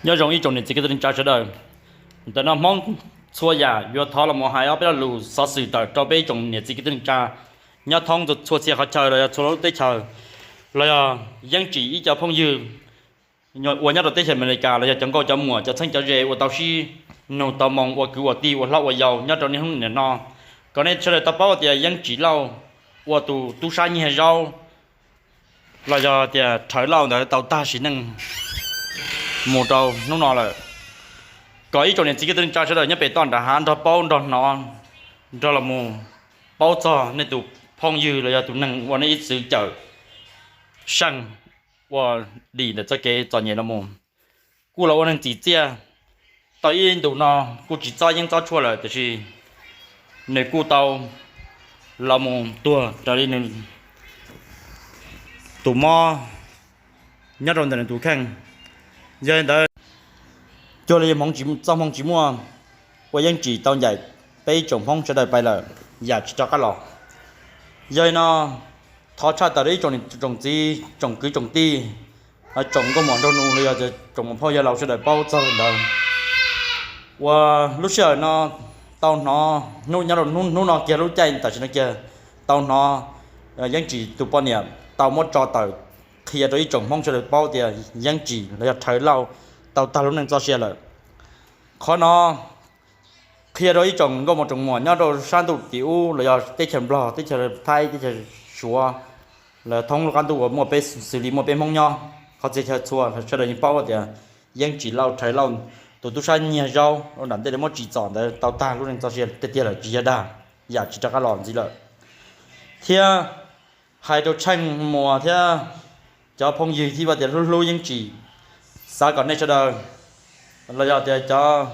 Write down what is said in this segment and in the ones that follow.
Nyob zoo ib tsoom niam txiv kwv tij neej tsa sawv daws, ntawm no Hmoob txhua yam yuav thov los mus hais ob peb lo lus xov xwm tawm rau peb ib tsoom niam txiv kwv tij neej tsa nyob thoob txhua txhia qhov chaw los yog txhua lub teb chaws, los yog Yeeb Tsim ib co phooj ywg uas nyob rau teb chaws Amelikas los yog cov nkauj cov muam cov txheeb cov ze uas tau sib nug tau moo ua kwv ua tij ua hlob ua yau nyob rau niaj hnub nim no, kom nej sawv daws tau paub tias Yeeb Tsim Lauj ua tus tub sab nyiag zaub los yog tias Rhawv Lauj ntawd tau tag sim neej mus rau hnub no lawm. Kom ib tsoom niam txiv kwv tij neej tsa sawv daws nyob pem toj nram hav nrog paub nrog hnov, nrog los mus paub txog nej tus phooj ywg los yog tus neeg uas nej ib txwm cawm seej ua dim ntawm txoj kev txom nyem los mus. Kuj los ua neeg txim txiaj tau ib ntus no, kuj tsis txob yeeb txob tshuaj lawm, tiam sis nws kuj tau los mus tuag raws li nws tus mob nyob rau ntawm nws tus kheej. Yog li ntawd, cuag li txoj hmoo tsis muaj, ua Yeeb Tsim tau ncaim peb ib tsoom Hmoob sawv daws pais lawm, yam tsis rov qab los. Yog li no, thov tshaj tawm rau ib tsoom niam tsoom txiv tsoom kwv tsoom tij, tsoom nkauj muam nraug nus los yog tsoom muam phauj yawg laus sawv daws paub txog li ntawd. Uas lub sij hawm no tau hnov hnub nyob rau hnub no kiag lub caij tam sim no kiag tau hnov Yeeb Tsim tus poj niam tau muab tso tawm qhia rau ib tsoom Hmoob sawv daws paub tias Yeeb Tsim los yog Rhawv Lauj tau tag lub neej txoj sia lawm. Qhov no qhia rau ib tsoom nkauj muam tsoom muam nyob rau sab ntuj tim ub los yog teb chaws Nplog, teb chaws Thaib, teb chaws Suav, los thoob lub qab ntuj uas muaj peb xws li muaj peb Hmoob nyob, qhov txhia chaw txhua sawv daws yeej paub tias Yeeb Tsim Lauj Rhawv Lauj tus tub sab nyiag zaub ua nram ntej lawv muab tsim txom ntawd tau tag lub neej txoj sia tiag tiag lawm, tsis yog dag, yam tsis rov qab los ntxiv lawm. Thiab hais rau Tsheej Muas thiab cov phooj ywg thiab tias hlub hlub Yeeb Tsim, xav kom nej sawv daws los yog tias cov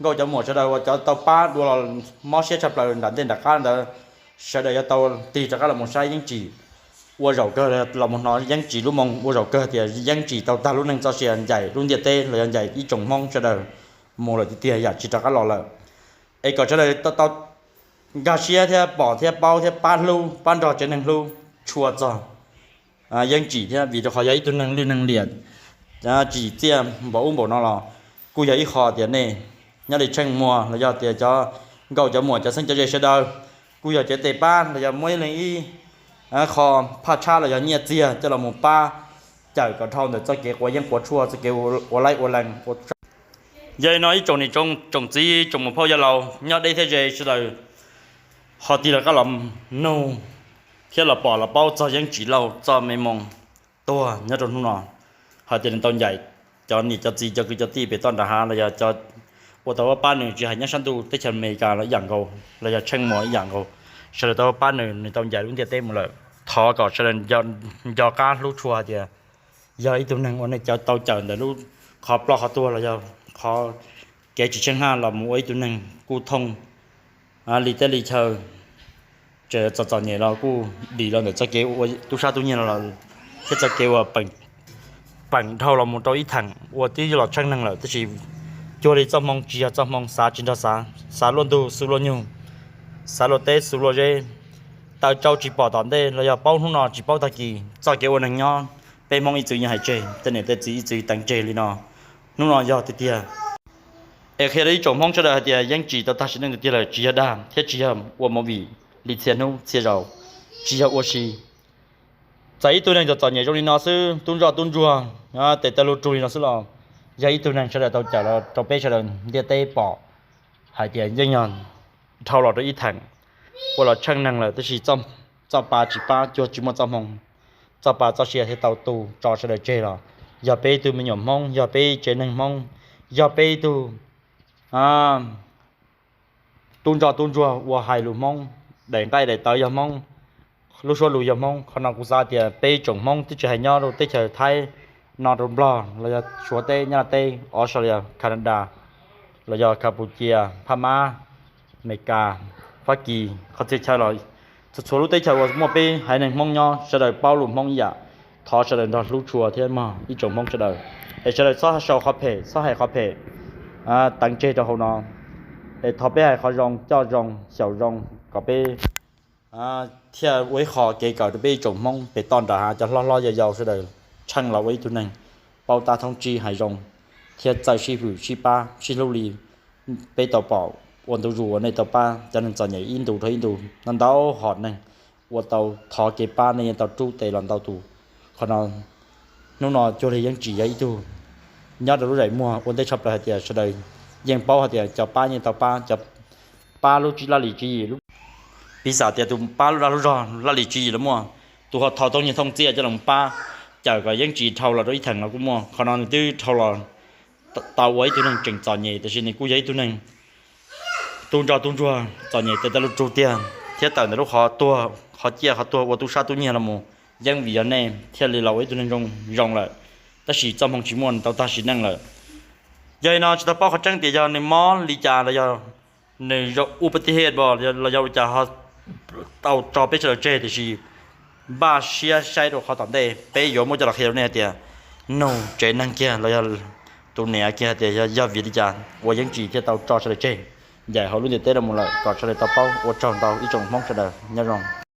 nkauj cov muam sawv daws uas cov tau pab dua los mob siab tshaj plaws nram ntej nram qab ntawd, sawv daws yuav tau tig rov qab los mus saib Yeeb Tsim ua zaum kawg, los mus hnov Yeeb Tsim lub moo ua zaum kawg tias Yeeb Tsim tau tag lub neej txoj sia ncaim lub ntiaj teb los yog ncaim ib tsoom Hmoob sawv daws mus lawm tiag tiag, yam tsis rov qab los lawm. Es kom sawv daws tau nkag siab thiab pom thiab paub thiab pab hlub pab nrog tsev neeg hlub tshua txog Yeeb Tsim thiab, vim rau qhov yog ib tug neeg lwj neeg liam, tsim txiaj npaum ub npaum no los kuj yog ib qho tias nej nyob li Tsheej Muas los yog tias cov nkauj cov muam cov xeeb cov ze sawv daws kuj yog cev tes pab los yog muaj ib leeg ib qho phaj tshab los yog nyiaj txiag coj los mus pab cawm kom dhau ntawm txoj kev quav yeeb quav tshuaj, txoj kev ua laib ua lees. Yog li no ib tsoom niam tsoom txiv tsoom muam phauj yawg laus nyob deb thiab ze sawv daws ho tig los qab los nug thiab los pom los paub txog Yeeb Tsim Lauj txoj me moo tuag nyob rau hnub no, hais tias nws tau ncaim cov niam cov txiv cov kwv cov tij pem toj nram hav los yog cov uas tau pab nws tsis hais nyob sab ntuj teb chaws Amelikas los ib yam nkaus los yog Tsheej Muas ib yam nkaus, sawv daws tau pab nws, nws tau ncaim lub ntiaj teb mus lawm. Thov kom sawv daws nco qab hlub tshua hais tias yog ib tug neeg uas nej cov tau cawm ntawm lub qhov ploj qhov tuag los yog qhov kev tsis tsheej haj los mus ua ib tug neeg kuj thooj li teb li chaw, txom txom nyem los kuj dim los ntawm txoj kev ua tub sab tub nyiag los thiab txoj kev uas peem dhau los mus rau ib theem uas twb los tsheej neeg lawm, tab sis cuag li txoj hmoo tsis yog txoj hmoo, xav tsis nrog xav, xav luaj ntug xu luaj nyug, xav luaj teb xu luaj zeb, taws tsau tsis pom tom ntej los yog paub hnub no tsis paub tag kis. Txoj kev ua neeg nyob peb Hmoob ib txwm yeej hais tseg, tej niam tej txiv ib txwm teev tseg li no. Hnub no yog tiag tiag, es qhia rau ib tsoom Hmoob sawv daws hais tias Yeeb Tsim tau tag sim neej tiag tiag lawm tsis yog dag thiab tsis yog ua movie li txhia hnub txhia zaus, tsis yog ua si. Txawm ib tug neeg txom txom nyem zoo li no xwb, tub ntsoj tub ntsuag, tes taw lug rug li no xwb los yog ib tug neeg sawv daws tau cawm los rau peb sawv daws ntiaj teb pom hais tias yeej yog dhau los rau ib theem uas los tsheej neeg lawm, tab sis txoj pa tsis pab, cuag tsis muaj txoj hmoo, txoj pa txoj sia thiaj tau tu tso sawv daws tseg los yog peb ib tug me nyuam Hmoob, yog peb ib tsev neeg Hmoob, yog peb ib tug tub ntsoj tub ntsuag uas hais lus Hmoob, daim nqaij daim tawv yog Hmoob, lub suab lus yog Hmoob. Qhov no kuv xav tias peb ib tsoom Hmoob twb tsis hais nyob rau teb chaws Thaib no, rau Nplog los yog Suav teb, Nyab Laj teb, Australia, Canada, los yog Campuchia, Phab Mab, Amelikas, Fab Kis, qhov txhia chaw los txhua txhua lub teb chaws uas muaj peb haiv neeg Hmoob nyob, sawv daws paub lus Hmoob ib yam. Thov sawv daws nrog hlub tshua thiab mog ib tsoom Hmoob sawv daws, es sawv daws txhob sau qhov phem, txhob hais qhov phem, teev tseg rau hauv no, es thov peb hais qhov zoo, coj zoo, xyaum zoo, kom peb thiaj ua ib qho kev kawm rau peb ib tsoom Hmoob pem toj nram hav, cov hlob hlob yau yau sawv daws tsheej los ua ib tug neeg paub tab thoob tsib hais zoo. thiab txawj sib hwm sib pab sib hlub li peb tau pom ua ntu zus uas nej tau pab cov neeg txom nyem ib ntu dhau ib ntu. Ntau ntau hom neeg uas tau thov kev pab nej yeej tau rub tes los ntau tus. Qhov no, hnub no Cuag Lig Yeeb Tsim yog ib tug nyob rau lub zeem muag ua ntej tshaj plaws hais tias sawv daws yeej paub hais tias cov pab yeej tau pab, cov pab lub laj lim tswv yim, piv xam tias tus pab lub dag lub zog laj lim tswv yim los muaj, tus ho thov thooj nyiaj thooj txiaj coj los pab cawm kom Yeeb Tsim dhau los rau ib theem los kuj muaj. Qhov no nws twb dhau los tau ua ib tug neeg tseem txom nyem, tiam sis nws kuj yog ib tug neeg tu ntsoj tu ntsuag txom nyem tes taw lug rug tiag, thiab tawm ntawm lub qhov tuag, qhov ciaj qhov tuag ua tub sab tub nyiag los mus, yeej vim yog nej thiaj li los ua ib tug neeg zoo zoo lawm. Tab sis txoj hmoo tsis muaj, nws tau tag sim neej lawm. Yog li no tsis tau paub qhov tseeb tias yog nws mob li cas los yog nws zoo u pa ti he los yog ua cas ho tau tso peb sawv daws tseg, tiam sis npaj siab saib rau qhov tom ntej peb yuav muab coj los qhia rau nej hais tias nug tsev neeg kiag los yog tus niam kiag hais tias yog, yog vim li cas ua Yeeb Tsim thiaj tau tso sawv daws tseg ncaim hauv lub ntiaj teb no mus lawm, kom sawv daws tau paub. Ua tsaug ntau ib tsoom Hmoob sawv daws, nyob zoo.